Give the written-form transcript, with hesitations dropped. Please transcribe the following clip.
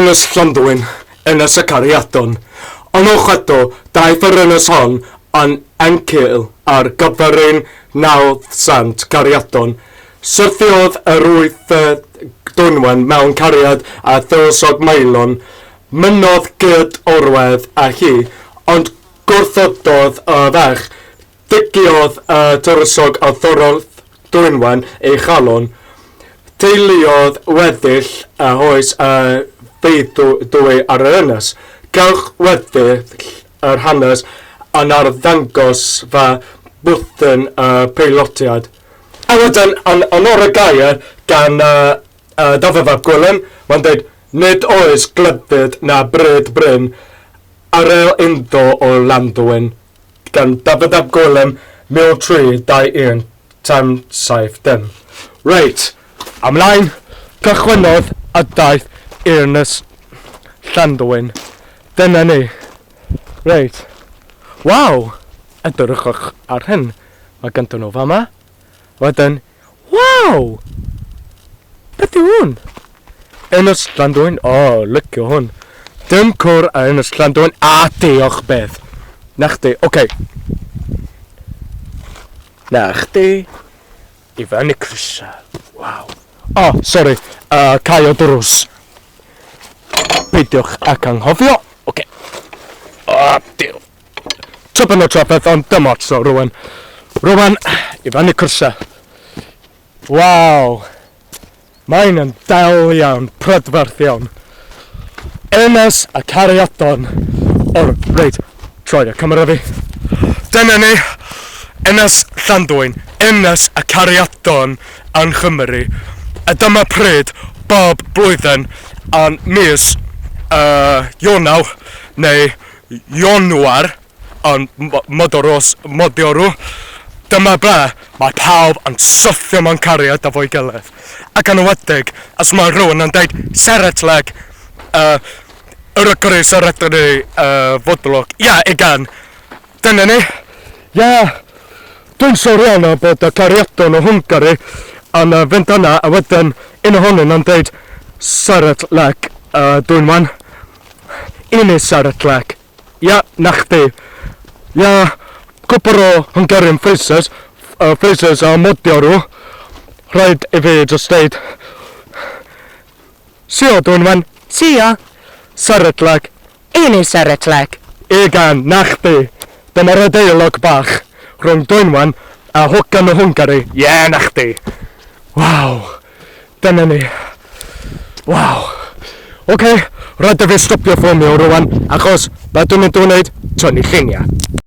Ynys Llanddwyn, Ynys y Cariadon. Yn o chwedl, daeth yr ynys hon yn encil ar gyfer ein nawddsant cariadon. Syrthiodd yr wythfed Dwynwen mewn cariad â Thywysog Maelon. Mynnodd gyd-orwedd â hi, ond gwrthododd y ferch. Digiodd y tywysog a thorrodd Dwynwen ei chalon. Teuluodd weddill y hoes a feudwy ar yr ynys. Cewch weddill yr hanes yn arddangosfa bwthyn y peilotiaid. A wedyn, yn yn ôl y gair gan uh, uh, Dafydd ap Gwilym, mae'n dweud, nid oes glefyd na bryd brin arel unddo o Landdwyn. Gan Dafydd ap Gwilym, 1321 tan 70. Reit, ymlaen, cychwynnodd y daith i'r Ynys Llanddwyn. Dyna ni. Reit. Waw! Edrychwch ar hyn. Mae ganddyn nhw fama. Wedyn, waw! Beth yw hwn? Ynys Llanddwyn? O, oh, licio hwn. Dim cwr ar Ynys Llanddwyn, a diolch beth. Na chdi, oce. Okay. Na chdi. I fyny crisiau. Waw. O, oh, sori, cau o drws. Peidiwch ac anghofio. Oce. Okay. O, oh, diw. Tipyn o trafferth, ond dim ots o rwan. Rwan, i fyny crisiau. Waw. Mae'n yn del iawn, prydferth iawn. Ynys y Cariadon. O, reit, troi y camera fi. Dyna ni, Ynys Llanddwyn, Ynys y Cariadon yng Nghymru. A dyma pryd, bob blwyddyn, yn mis uh, Ionawr neu Ionawr, yn Modoros, Modioru, dyma ble mae pawb yn syrthio mewn cariad efo'i gilydd. Ac yn enwedig, os mae rhywun yn dweud Seretleg, uh, yr ygri Seretri uh, fodlog. Ia, yeah, igen. Dyna ni. Ia, yeah. Dwi'n sori iawn bod y cariadon o Hwngari yn uh, fynd yna a wedyn un ohonyn nhw'n dweud Seretleg, uh, dwi'n wan. Ini Seretleg. Ia, 'na chdi. Ia, cwpwr o Hungarian phrases, phrases a modio nhw. Rhaid i fi jyst deud, Szia, Dwynwen. Szia! Szeretlek. Én is szeretlek. Igen, 'na chdi. Dyma'r deialog bach rhwng Dwynwen a hogan o Hwngari. Ie, 'na chdi. Waw. Dyna ni. Waw. Oce, okay, rhaid i fi stopio ffilmio rwan, achos be dwi'n mynd i wneud? Tynnu lluniau.